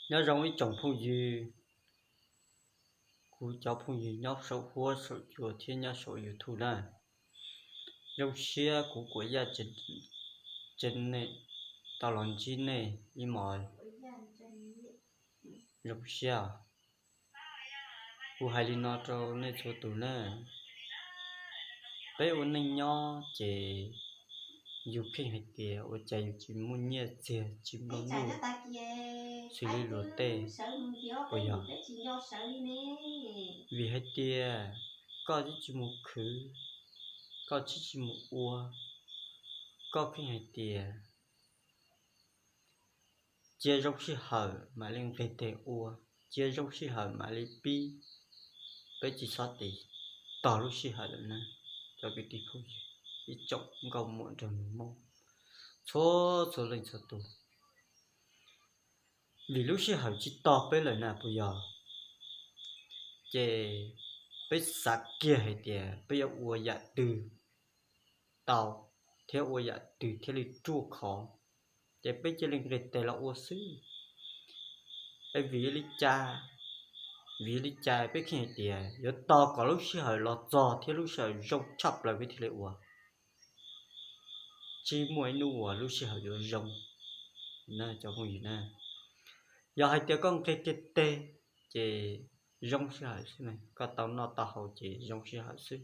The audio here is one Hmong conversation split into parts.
Nyob zoo ib tsoom phooj ywg, kuv cov phooj ywg nyob saum huab saum cua thiab nyob saum YouTube na. Zoo siab kuv Kuam Yaj tsev neeg tau los ntsib nej ib hmos. Zoo siab. Kuv hais li no rau nej txhua tus na, peb ua neej nyob ces yus kheej hais tias ua cas yus tsis muaj nyiaj txiag tsis muaj nuj xws li luag tej, puas yog? Vim hais tias koj twb tsis mus khwv, koj twb tsis mus ua, koj kheej hais tias cia zoo sij hawm mam li nqis tes ua, cia zoo sij hawm mam li pib. Peb tsis txhob tig tog lub sij hawm lawm na, cov kwv tij phooj ywg, ib tsoom nkauj muam nraug nus Hmoob txhua txhua leej txhua tus. Vim lub sij hawm tsis tog peb lawm na puas yog? Ces peb xav kiag hais tias peb yuav ua yam twg tau thiab ua yam twg thiaj li ruaj khov, ces peb cia li nqis tes los ua xwb. Es vim li cas, vim li cas peb kheej hais tias yuav tos kom lub sij hawm los txog thiab lub sij hawm zoo tshaj plaws peb thiaj li ua? Tsis muaj ib hnub uas lub sij hawm yuav zoo na cov phooj ywg na. Yog hais tias koj nqis kiag teg ces zoo sij hawm xwb, koj tau noj tau haus ces zoo sij hawm xwb.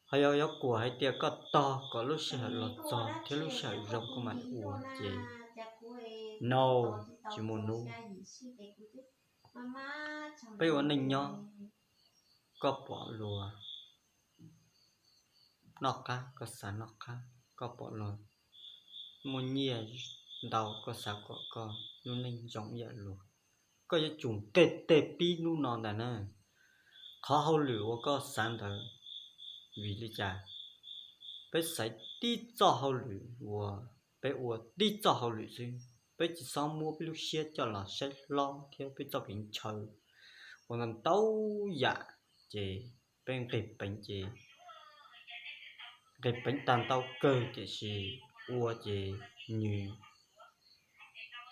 Ho yog yuav kuam hais tias koj tos kom lub sij hawm los txog thiab lub sij hawm zoo koj mam li ua ces no, tsis muaj hnub. Peb ua neej nyob, koj pom luag noj qab koj xav noj qab, koj pom luag muaj nyiaj ntau koj xav kom koj lub neej zoo ib yam luag. Koj yuav tsum nqis tes pib hnub no ntag na. Qhov hauj lwm uas koj xav ntawd, vim li cas? Peb xaiv tib txoj hauj lwm uas peb ua tib txoj hauj lwm xwb, peb tsis txhob muab peb lub siab coj los saib hlob thiab peb txoj kev ntshaw ua ntau ntau yam, ces peb nqis peev ces nqis peev tag ntau kawg tiam sis ua ces nws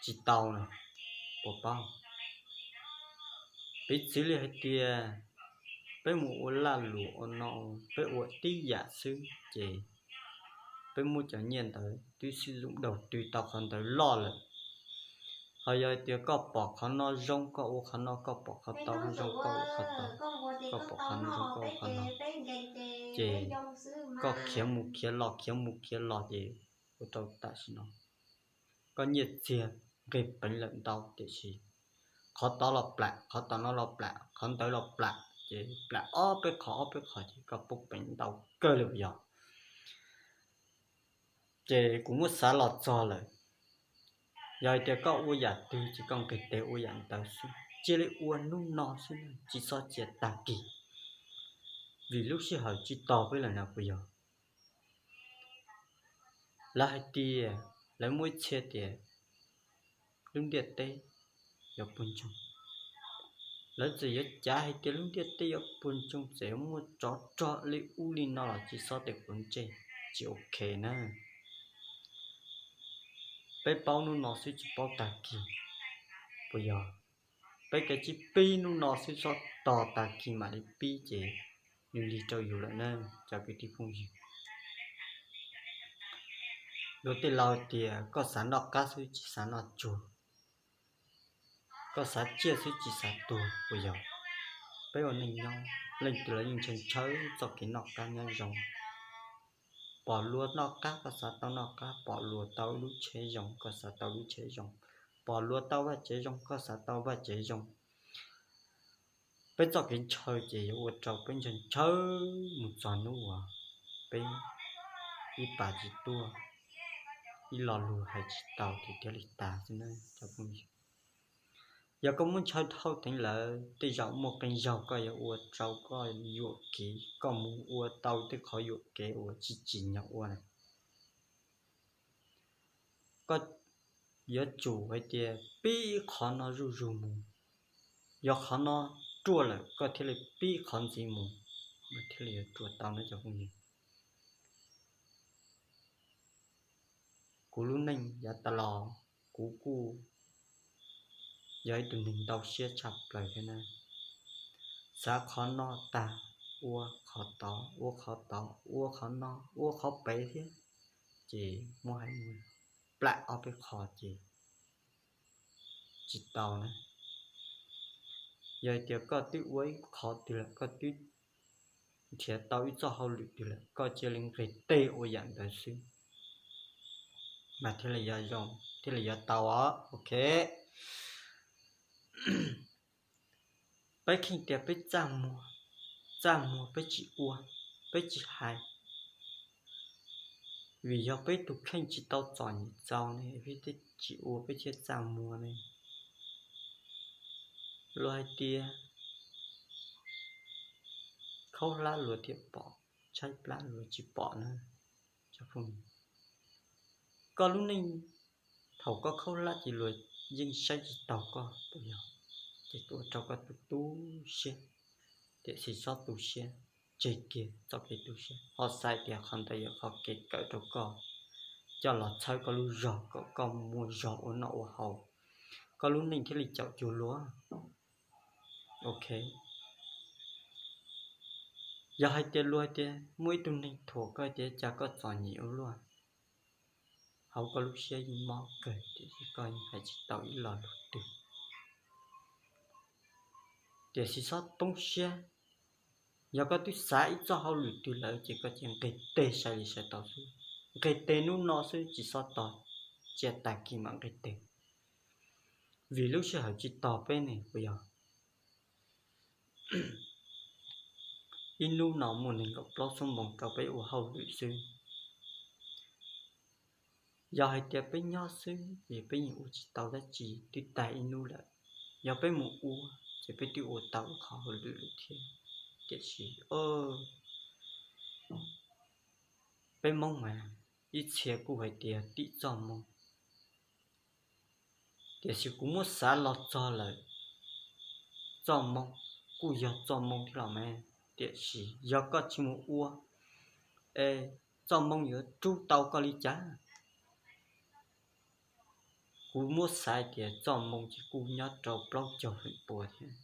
tsis tau na, puas paub? Piv txwv li hais tias peb mus ua laj luam ua no, peb ua tib yam xwb ces peb muab cov nyiaj ntawd twb xib zoom daug twg tau qhov ntawd loj lawm. Ho yog hais tias koj pom qhov no zoo koj ua qhov no, koj pom qhov tod zoo koj ua qhov tod, koj pom qhov no zoo koj ua qhov no, ces koj khiav mus khiav los khiav mus khiav los ces ua rau tam sim no koj nyiaj txiag nqis peev lawm ntau tiam sis qhov tod los plam, qhov tom no los plam, qhov ntawd los plam, ces plam ob peb qhov ob peb qhov ces koj poob peev ntau kawg li yog. Ces kuv muab xav los txog lawm, yog hais tias koj ua yam twg ces koj nqis tes ua yam ntawd xwb, cia li ua hnub no xwb tsis txhob cia tag kis. Vim lub sij hawm tsis tos peb lawm na puas yog? Lawv hais tias, lawv muaj ib txhia tias lub ntiaj teb yuav puag ntsoog. Lawv txawm yuav cav hais tias lub ntiaj teb yuav puag ntsoog, txawm yuav muaj tsov rog li ub li no los tsis txhob tes quav ntsej, tsis ok na. Peb paub hnub no xwb tsis paub tag kis, puas yog? Peb kav tsij pib hnub no xwb txhob tos tag kis mam li pib ces nws lig rau yus lawm na cov kwv tij phooj ywg. Luag tej laus tias koj xav noj qab xwb tsis xav noj tsuag, koj xav tsiaj xwb tsis xav tuag puas yog? Peb ua neej nyob leej twg los yeej ntshaw ntshaw txoj kev noj qab nyob zoo. Pom luag noj qab koj xav tau noj qab, pom luag tau lub tsheb zoo koj xav tau lub tsheb zoo, pom luag tau vaj tsev zoo koj xav tau vaj tsev zoo. Peb txoj kev ntshaw ces yuav ua rau peb ntshaw ntshaw mus txog hnub uas peb ib pas tsis tuaj, ib lo lus hais tsis tau ces thiaj li tas xwb na cov phooj ywg. Yog koj muab ntshaw dhau teev lawm tej zaum muaj qee zaug koj yuav ua rau koj yuam kev, koj mus ua tau tej qhov yuam kev uas tsis tsim nyog ua na. Koj yuav tsum hais tias pib ib qhov no zuj zus mus, yog qhov no ruaj lawm koj thiaj li pib qhov ntxiv mus, mas thiaj li yuav ruaj tau na cov phooj ywg. Kuv lub neej yav tas los kuv kuj yog ib tug neeg ntau siab tshaj plaws thiab na. Xav qhov no tag, ua qhov tod, ua qhov tod, ua qhov no, ua qhov pem thiab, ces muab hais mus plam ob peb qho ces tsis tau na. Yog hais tias koj twb ua ib qho twg lawm, koj twb nrhiav tau ib txoj hauj lwm twg lawm, koj cia li nqis tes ua yam ntawd xwb, mas thiaj li yuav zoo, thiaj li yuav tau os. Ok. Peb kheej tias peb txaj muag, txaj muag peb tsis ua, peb tsis hais, vim yog peb tus kheej tsis tau txom nyem txaus ne, peb thiaj tsis ua, peb thiaj txaj muag ne. Luag hais tias khaub hlab luag thiaj pom, tshaib plab luag tsis pom na. Koj lub neej, thaum koj khaub hlab ces luag yeej saib tsis taus koj, puas yog? Ces ua rau koj tu tu siab, tiam sis txhob tu siab, tseg kiag txoj kev tu siab, ho xav tias qhov ntawd yog qhov kev kawm rau koj, coj los txhawb koj lub zog kom koj muaj zog ua noj ua haus, koj lub neej thiaj li caum cuag luag. Ok. Yog hais tias luag hais tias muaj ib tug neeg thuam koj tias cas koj txom nyem ua luaj, hauv koj lub siab yeej mob kawg tiam sis koj yeej hais tsis tau ib lo lus twg. Tiam sis txhob poob siab, yog koj twb xav ib txoj hauj lwm twg lawm ces koj cia nqis tes sai li sai tau xwb. Nqis tes hnub no xwb, tsis txhob tos cia tag kis mam nqis tes, vim lub sij hawm tsis tos peb ne, puas yog? Ib hnub no muaj nees nkaum plaub xuab moos rau peb ua hauj lwm xwb. Yog hais tias peb nyob xwb es peb yeej ua tsis tau dab tsi, twb tag ib hnub lawm. Yog peb mus ua ces peb twb ua tau ib qho hauj lwm lawm thiab. Tiam sis peb Hmoob mas ib txhia kuj hais tias tim txoj moo, tiam sis kuv muab xav los txog lawm, txoj moo kuj yog txoj moo thiab los mas, tiam sis yog koj tsis mus ua es txoj moo yuav rub tau koj li cas? Kuv muab xav tias txoj moo ces kuj nyob rau plaub caug feem pua thiab,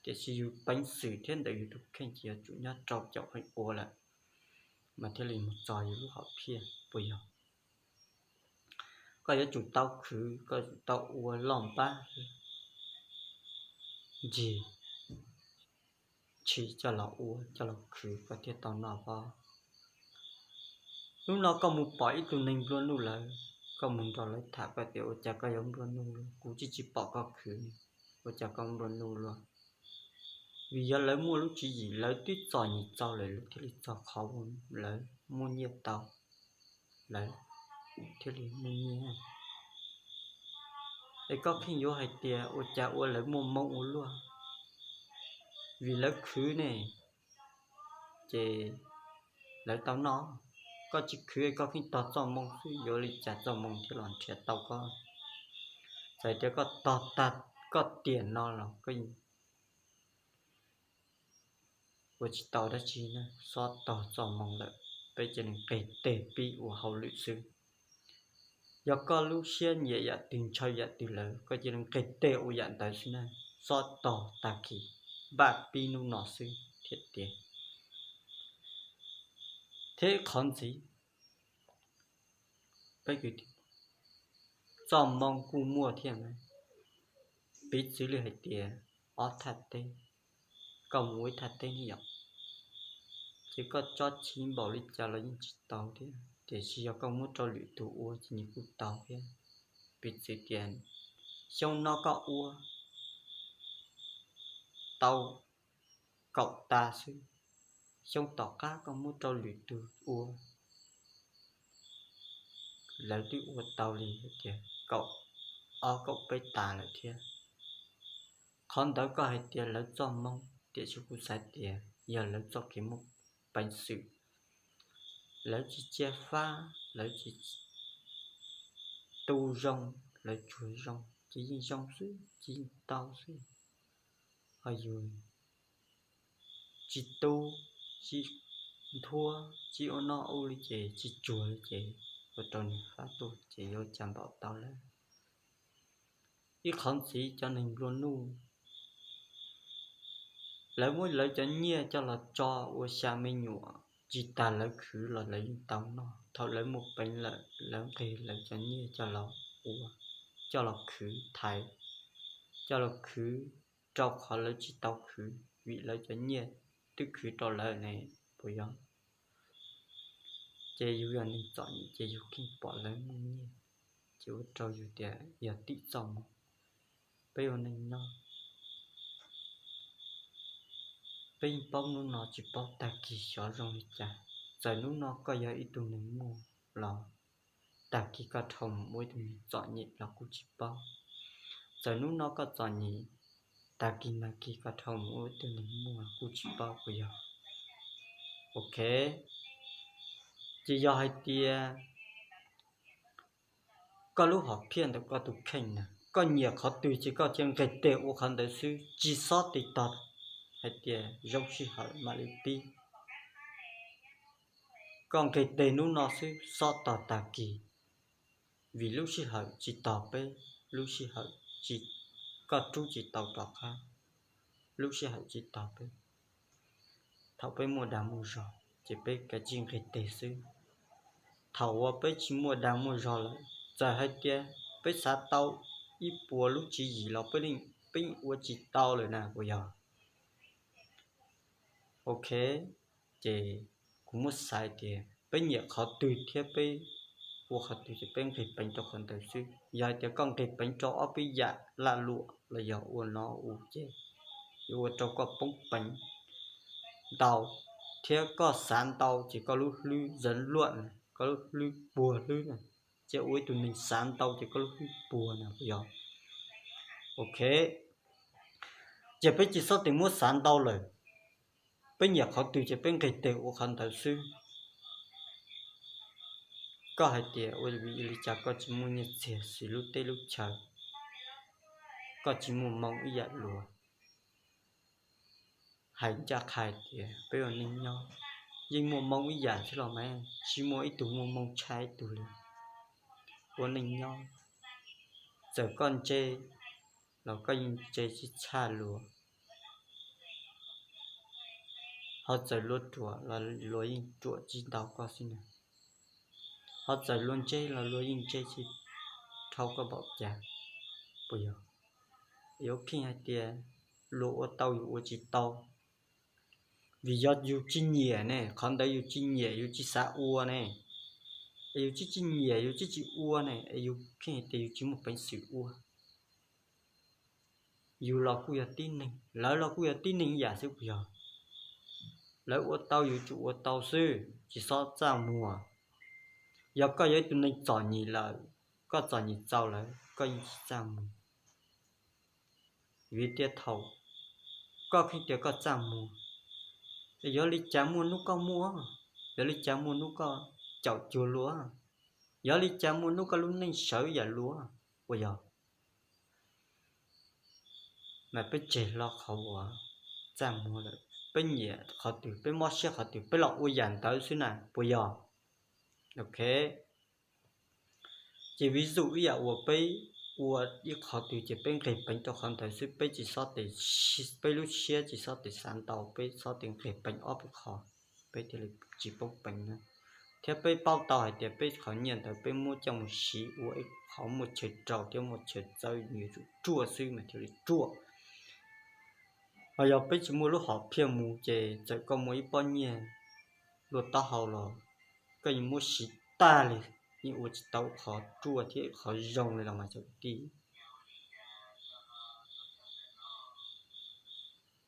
tiam sis yus peev xwm thiab ntawm yus tus kheej ces yuav tsum nyob rau caum feem pua lawm mas thiaj li mus txog yus lub hom phiaj, puas yog? Koj yuav tsum tau khwv, koj yuav tsum tau ua loj npab ntsis tshis coj los ua, coj los khwv koj thiaj tau noj pob. Hnub no koj mus pom ib tug neeg nplua nuj lawm, koj mus nrog lawv tham koj tias ua cas koj yuav nplua nuj, kuv tsis tsis pom koj khwv, ua cas koj nplua nuj luaj? Vim yog lawv muaj lub tswv yim, lawv twb txom nyem txaus lawm lawv thiaj li txog qhov uas lawv muaj nyiaj tau, lawv thiaj li muaj nyiaj. Es koj pheej yuav hais tias ua cas ua lawv muaj moo ua luaj, vim lawv khwv ne ces lawv tau noj. Koj tsis khwv, koj pheej tog txoj moo xwb, yuav li cas txoj moo thiaj los nrhiav tau koj? Txawm tias koj tog tag koj tiam no los koj ua tsis tau dab tsi na, xob tog txoj moo lawm, peb cia li nqis tes pib ua hauj lwm xwb. Yog koj lub siab nyiam yam twg ntshaw yam twg lawm, koj cia li nqis tes ua yam ntawd xwb na, xob tog tag kis, npaj pib hnub no xwb thiaj tiav. Thiab qhov ntxiv, peb kwv tij, txoj moo kuj muaj thiab na. Piv txwv li hais tias ob thaj teb, koj mus ua ib thaj teb ne yom, ces koj tsob txhij npaum li cas los yeej tsis tau thiab, tiam sis yog koj muab rau lwm tus ua ces nws kuj tau thiab. Piv txwv tias xyoo no koj ua tau kaum tas xwb, xyoo tom qab koj muab rau lwm tus ua, lawv twb ua tau li hais tias kaum ob kaum peb tas lawm thiab. Qhov ntawd koj hais tias lawv txoj moo, tiam sis kuv xav tias yog lawv txoj kev muaj peev xwm, lawv tsis cia fab, lawv tsis tu zoo, lawv tsuag zoo ces yeej zoo xwb, ces yeej tau xwb. Ho yus tsis tu, tsis nthuav, tsis ua noj ua li ces tsis tsuag li ces ua rau nws fab tuaj ces yuav cas npaum tau lawm. ib qhov ntxiv cov neeg nplua nuj, lawv muab lawv cov nyiaj coj los tso ua xya me nyuam, tsis tas lawv khwv los lawv yeej tau noj. Thaum lawv muaj peev lawm, lawv nqis lawv cov nyiaj coj los ua, coj los khwv thaiv, coj los khwv rau qhov lawv tsis tau khwv, vim lawv cov nyiaj twb khwv rau lawm ne, puas yog? Ces yus yog neeg txom nyem ces yus yeej pom lawv muaj nyiaj, ces ua rau yus tias yog tim txoj moo. Peb ua neej nyob, peb yeej paub hnub no tsis paub tag kis xyov zoo li cas. Txawm hnub no koj yog ib tug neeg muaj los tag kis koj dhau mus ua ib tug neeg txom nyem los kuj tsis paub. Txawm hnub no koj txom nyem, tag kis nag kis koj dhau mus ua ib tug neeg muaj los kuj tsis paub, puas yog? Ok, ces yog hais tias koj lub hom phiaj ntawm koj tus kheej na, koj nyiam qhov twg ces koj cia nqis tes ua qhov ntawd xwb, tsis xob tes tos hais tias zoo sij hawm mam li pib. Koj nqis tes hnub no xwb, xob tos tag kis, vim lub sij hawm tsis tos peb, lub sij hawm tsis, koj rub tsis tau rov qab, lub sij hawm tsis tos peb. Thaum peb muaj dag muaj zog ces peb kav tsij nqis tes xwb. Thaum uas peb tsis muaj dag muaj zog lawm, txawm hais tias peb xav tau ib puas lub tswv yim los peb yeej ua tsis tau lawm na, puas yog? Ok, ces kuv muab xav tias peb nyiam qhov twg thiab peb ua qhov twg ces peb nqis peev rau qhov ntawd xwb. Yog hais tias koj nqis peev rau ob peb yam laj luam los yog ua no ua ub ces yuav ua rau koj poob peev ntau, thiab koj xav ntau ces koj lub hlwb zev luaj na, koj lub hlwb puag hlwb na. Ces ua ib tug neeg xav ntau ces koj lub hlwb puag na, puas yog? Ok, ces peb tsis xob tes muab xav ntau lawm, peb nyiam qhov twg ces peb nqis tes ua qhov ntawd xwb. Koj hais tias ua li cas koj tsis muaj nyiaj txiag siv lub teb lub chaw, koj tsis muaj moo ib yam luag. Hais ncaj qha tias peb ua neej nyob yeej muaj moo ib yam thiab los mas, tsis muaj ib tug muaj moo tshaj ib tug li. Ua neej nyob, txawm koj ntse los koj yeej ntse tsis tshaj luag, ho txawm luag ruam los luag yeej ruam tsis ntau koj xwb na, ho txawm luag ntse los luag yeej ntse tsis dhau koj npaum cas, puas yog? Yuav kheej hais tias luag ua tau yus ua tsis tau, vim yog yus tsis nyiam ne, qhov ntawd yus tsis nyiam yus tsis xav ua ne, es yus tsis tsis nyiam yus tsis tsis ua ne, es yus kheej hais tias yus tsis muaj peev xwm ua. Yus los kuj yog tib neeg, lawv los kuj yog tib neeg ib yam xwb puas yog? Lawv ua tau yus tsum ua tau xwb, tsis xob txaj muag. Yog koj yog ib tug neeg txom nyem lawm, koj txom nyem txaus lawm koj yeej tsis txaj muag. Vim tias thaum koj kheej tias koj txaj muag, es yog li cas muaj hnub koj muaj, yog li cas muaj hnub koj caum cuag luag, yog li cas muaj hnub koj lub neej sawv yam luag, puas yog? Mas peb tseg hlo qhov uas txaj muag lawm, peb nyiam qhov twg peb mob siab qhov twg peb los ua yam ntawd xwb na, puas yog? Ok, ces vis zum ib yam uas peb ua ib qhov twg ces peb nqis peev rau qhov ntawd xwb, peb tsis xob tes, peb lub siab tsis xob tes xav ntau, peb xob tes nqis peev ob peb qho, peb thiaj li tsis poob peev na. Thiab peb paub tau hais tias peb qhov nyiaj ntawd peb muab coj mus siv ua ib qhov muaj chaw rau thiab muaj chaw txawb, yuav tsum ruaj xwb mas thiaj li ruaj. Ho yog peb tsis muaj lub hom phiaj mus ces txawm koj muaj ib pob nyiaj luaj taub hau los koj yeej muab siv tag li, yeej ua tsis tau qhov ruaj thiab qhov zoo li los mas cov kwv tij.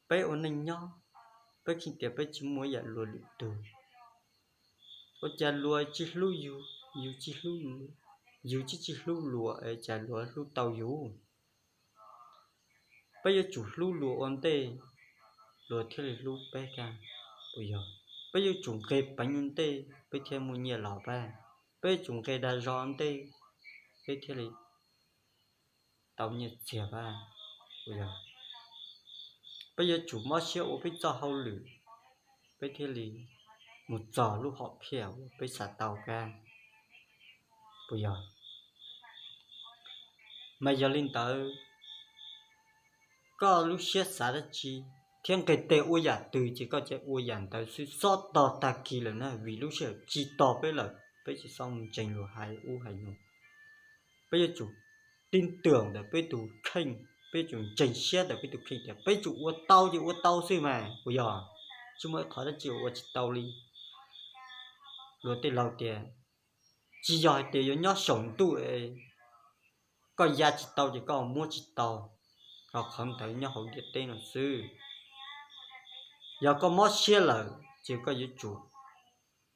Peb ua neej nyob, peb kheej tias peb tsis muaj ib yam luag lwm tus. Ua cas luag tsis hlub yus, yus tsis hlub luag, yus tsis tsis hlub luag es cas luag hlub tau yus? Peb yuav tsum hlub luag ua ntej, luag thiaj li hlub peb kag, puas yog? Peb yuav tsum nqis peev ua ntej peb thiaj muaj nyiaj los pab, peb yuav tsum nqis dag zog ua ntej peb thiaj li tau nyiaj txiag pab, puas yog? Peb yuav tsum mob siab ua peb txoj hauj lwm, peb thiaj li mus txog lub hom phiaj uas peb xav tau kag, puas yog? Mas yog li ntawd, koj lub siab xav dab tsi thiab nqis tes ua yam twg ces koj cia ua yam ntawd xwb, xob tog tag kis lawm na, vim lub sij hawm tsis tog peb lawm, peb tsis xob mus ntseeg luag hais ub hais no. Peb yuav tsum tin tưởng ntawm peb tus kheej, peb yuav tsum ntseeg siab ntawm peb tus kheej tias peb tsum ua tau ces ua tau xwb mas puas yog? Tsis muaj ib qhov dab tsi ua tsis tau li. Luag tej laus tias, tsis yog hais tias yuav nyob saum ntuj, koj ya tsis tau ces koj muab tsis tau, ho qhov ntawd nyob hauv ntiaj teb no xwb. Yog koj mob siab lawm ces koj yuav tsum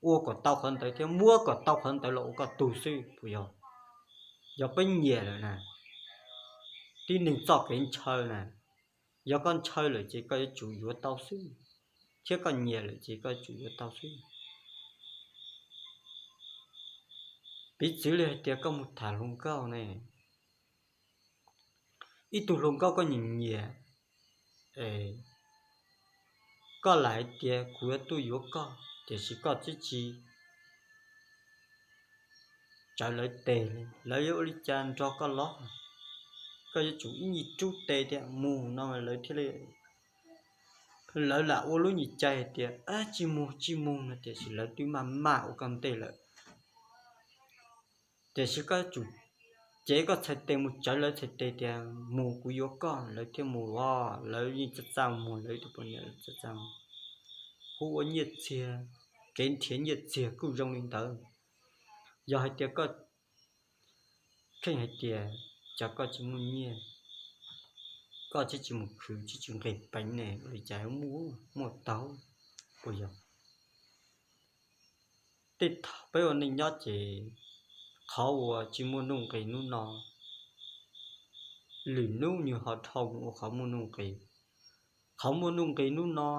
ua kom tau qhov ntawd thiab muab kom tau qhov ntawd los ua koj tug xwb puas yog? Yog peb nyiam lawm na, tib neeg txoj kev ntshaw na, yog koj ntshaw lawm ces koj yuav tsum yuav tau xwb, thiab koj nyiam lawm ces koj yuav tsum yuav tau xwb. Piv txwv li hais tias koj mus tham hluas nkauj ne, ib tug hluas nkauj koj nyiam nyiam, koj lam hais tias kuv yuav tuaj yuav koj, tiam sis koj twb tsis tsawv lawv tes li, lawv yuav ua li cas nrog koj los? Koj yuav tsum ib nyuag rub tes tias mus no lawv thiaj li, lawv lam ua lub nyuag cai hais tias tsis mus tsis mus no, tiam sis lawv twb maj maj ua koj ntej lawm. Tiam sis koj yuav tsum cev koj txhais tes mus tsawv lawv txhais tes tias mus kuv yuav koj, lawv thiaj mus os, lawv yeej txaj txaj muag, lawv ib tug poj niam lawv txaj txaj muag. Hu ua nyiaj txiag, kev nrhiav nyiaj txiag kuj zoo li ntawd. Yog hais tias koj kheej hais tias cas koj tsis muaj nyiaj, koj tsis tsis mus khwv tsis tsis nqis peev ne, ua li cas muaj, muaj tau puas yog? Tej thaum peb ua neej nyob ces qhov uas tsis muaj nuj nqis hnub no, lwm hnub nws ho dhau mus ua qhov muaj nuj nqis. Qhov muaj nuj nqis hnub no,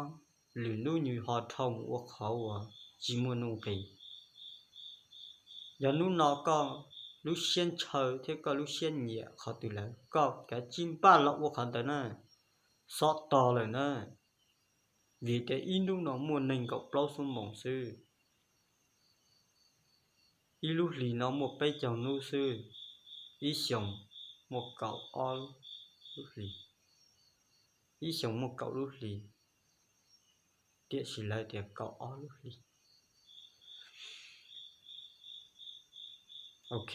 lwm hnub nws ho dhau mus ua qhov uas tsis muaj nuj nqis. Yog hnub no koj lub siab ntshaw thiab koj lub siab nyiam qhov twg lawm, koj kav tsij npaj los ua qhov ntawd na, xob tog lawm na. Vim tias ib hnub no muaj nees nkaum plaub xuab moos xwb, ib lub hlis no muaj peb caug hnub xwb, ib xyoos muaj kaum ob lub hlis, ib xyoos muaj kaum lub hlis, tiam sis lawv tias kaum ob lub hlis. Ok,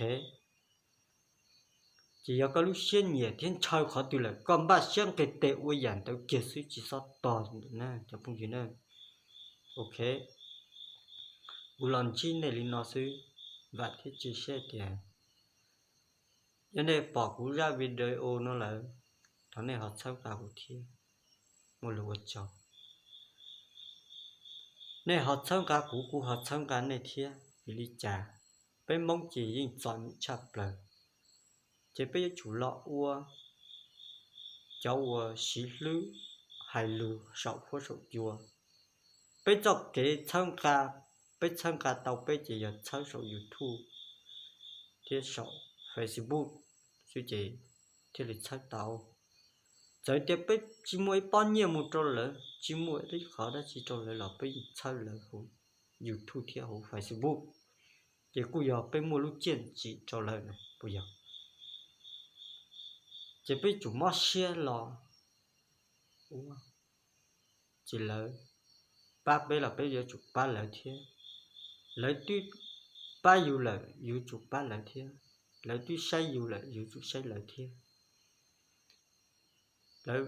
ces yog koj lub siab nyiam thiab ntshaw qhov twg lawm, koj npaj siab nqis tes ua yam ntawd kiag xwb, tsis xob tog na cov phooj ywg na. Ok, kuv los ntsib nej li no xwb, vam thiab cia siab tias yog nej pom kuv zaj video no lawm, thov nej ho txhawb nqa kuv thiab, muaj lus ua tsaug. Nej ho txhawb nqa kuv, kuv ho txhawb nqa nej thiab. Vim li cas? Peb Hmoob ces yeej txom nyem tshaj plaws, ces peb yuav tsum los ua cov uas siv hlwb hais lus saum huab saum cua. Peb txoj kev txhawb nqa, peb txhawb nqa tau peb ces yog txhawb saum YouTube thiab saum Facebook xwb ces thiaj li txhawb tau. Txawm tias peb tsis muaj ib pob nyiaj mus rau lawv, tsis muaj ib qhov dab tsi rau lawv los peb yeej txhawb lawv hauv YouTube thiab hauv Facebook, ces kuj yog peb muaj lub txiaj ntsim rau lawv na puas yog? Ces peb tsum mob siab los ua, ces lawv pab peb los peb yuav tsum pab lawv thiab. Lawv twb pab yus lawm yus tsum pab lawv thiab, lawv twb saib yus lawm yus tsum saib lawv thiab. Lawv,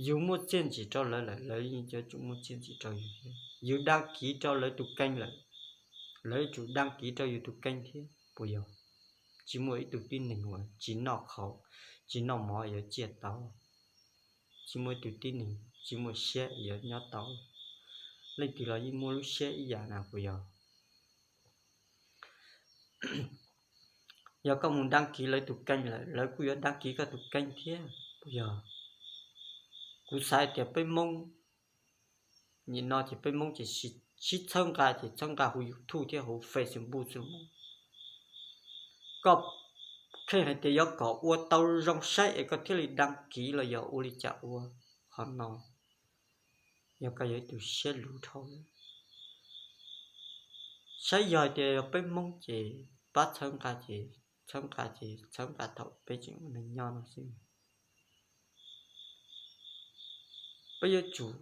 yus muaj txiaj ntsim rau lawv lawm, lawv yeej yuav tsum muaj txiaj ntsim rau yus thiab. Yus đăng ký rau lawv tus kênh lawm, lawv yuav tsum đăng ký rau yus tus kênh thiab puas yog? Tsis muaj ib tug tib neeg uas tsis noj qhauv, tsis noj mov yuav ciaj tau. Tsis muaj ib tug tib neeg tsis muaj siab yuav nyob tau. Leej twg los yeej muaj lub siab ib yam na puas yog? Yog koj mus đăng ký lawv tus kênh lawm, lawv kuj yuav đăng ký koj tus kênh thiab puas yog? Kuv xav hais tias peb Hmoob nim no ces peb Hmoob ces sib txhawb nqa ces txhawb nqa hauv YouTube thiab hauv Facebook xwb. Koj kheej hais tias yuav kom ua tau zoo saib es koj thiaj li đăng ký los yog ua li cas ua qhov no, yog koj yog ib tug siab luv dhau. Saib yog hais tias yog peb Hmoob ces pab txhawb nqa ces txhawb nqa ces txhawb nqa thaum peb tseem ua neej nyob no xwb. Peb yuav tsum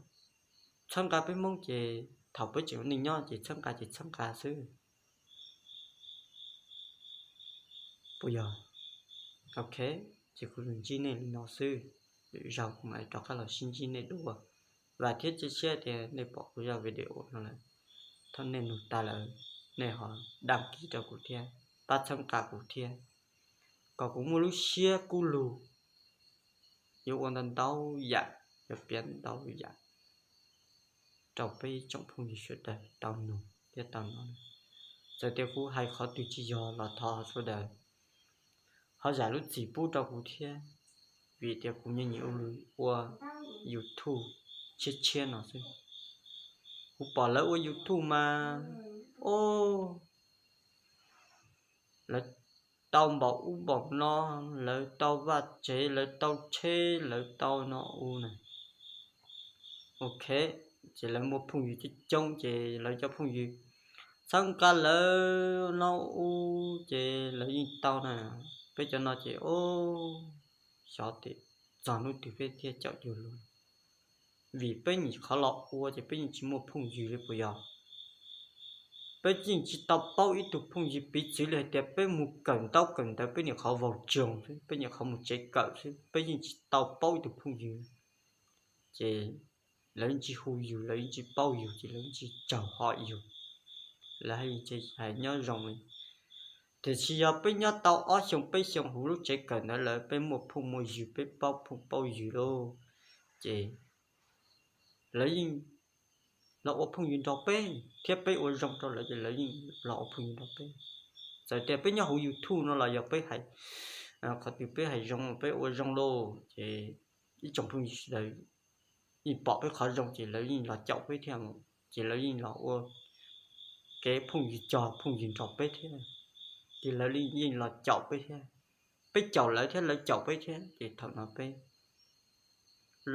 txhawb nqa peb Hmoob ces thaum peb tseem ua neej nyob ces txhawb nqa ces txhawb nqa xwb, puas yog? Ok, ces kuv ntsib nej li no xwb, lwm zaug kuv mam rov qab los sib ntsib nej dua. Vam thiab cia siab tias nej pom kuv zaj video no lawm, thov nej nug tag lawm, nej ho dag kis rau kuv thiab, pab txhawb nqa kuv thiab, kom kuv muaj lub siab kub lug yuav ua ntau ntau yam, yuav piav ntau yam rau peb tsoom phooj ywg sawv daws tau nug thiab tau hnov. Txawm tias kuv hais qhov twg tsis yog los thov sawv daws ho zam lub txim pub rau kuv thiab, vim tias kuv nyiam nyiam ua lus ua YouTube tshiab tshiab no xwb. Kuv pom lawv ua YouTube mas, o, lawv tau npaum ub npaum no, lawv tau vaj tsev, lawv tau tsheb, lawv tau no u na. Ok, ces lawv muaj phooj ywg coob coob ces lawv cov phooj ywg txhawb nqa lawv no u, ces lawv yeej tau na. Peb cov no ces, o, xyov tias txog hnub twg peb thiaj caum cuag luag, vim peb nyuam qhuav los ua ces peb yeej tsis muaj phooj ywg li puas yog? Peb yeej tsis tau paub ib tug phooj ywg, piv txwv li hais tias peb mus kawm ntaub kawm ntawv peb nyuam qhuav vaus tsoog xwb, peb nyuam qhuav mus tsev kawm xwb, peb yeej tsis tau paub ib tug phooj ywg. Ces lawv yeej tsis hu yus, lawv yeej tsis paub yus, ces lawv yeej tsis tsaug hom yus. Lawv hais nyob zoo li. Tiam sis yog peb nyob tau ob xyoo peb xyoo hauv lub tsev kawm ntawd lawm, peb muaj phooj muaj ywg, peb paub phooj paub ywg lauj, ces lawv yeej los ua phooj ywg nrog peb, thiab peb ua zoo rau lawv ces lawv yeej los ua phooj ywg nrog peb. Txawm tias peb nyob hauv YouTube no los yog peb hais qhov twg peb hais zoo, peb ua zoo lauj, ces ib tsoom phooj ywg sawv daws yeej pom peb qhov zoo ces lawv yeej los caum peb thiab, ces lawv yeej los ua kev phooj ywg cog phooj ywg nrog peb thiab, ces lawv yeej los caum peb thiab, peb caum lawv thiab lawv caum peb thiab, ces thaum no peb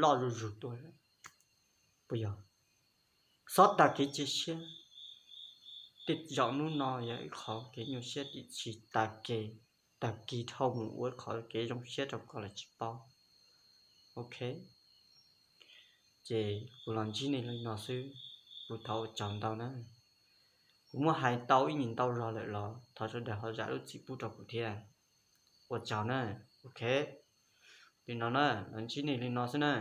loj zuj zus tuaj lawm, puas yog? Xob tag kev cia siab. Tej zaum hnub no yog ib qhov kev nyuaj siab, tiam sis tag kis, tag kis dhau mus ua ib qhov kev zoo siab rau koj los tsis paub. Ok, ces kuv los ntsib nej li no xwb, kuv thov ua tsaug ntau na. Kuv muab hais tau ib nyuag ntau zog lawm los thov sawv daws ho zam lub txim pub rau kuv thiab. Ua tsaug na. Ok, li no na, los ntsib nej li no xwb na.